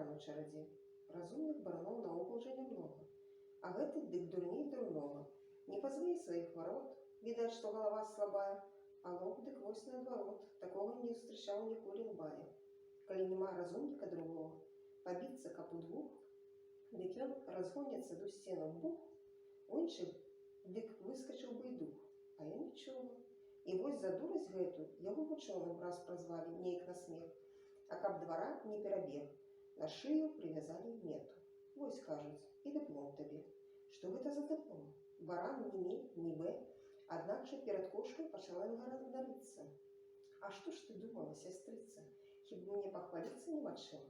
баран у чарадзе. Разумных бараноў наогул жа нямнога. А гэты дык дурней дурнога. Не пазнае сваіх варот, відаць, што галава слабая, а лоб дык вось наадварот, такога не сустракаў ніколі ў баі. Калі няма разумніка другога, пабіцца каб удвух, дык ён разгоніцца ды ў сцену бух, у іншых дык выскачыў бы і дух, а ён нічога. І вось за дурасць гэту яго вучоным раз празвалі неяк на смех, а каб двара не перабег, на шыю прывязалі мету. Вось, кажуць, і дыплом табе. Што гэта за дыплом? Баран ні ме, ні бе, аднак жа перад кошкай пачала ён ганарыцца. А што ж ты думала, сястрыца? Хіба мне пахваліцца няма чым?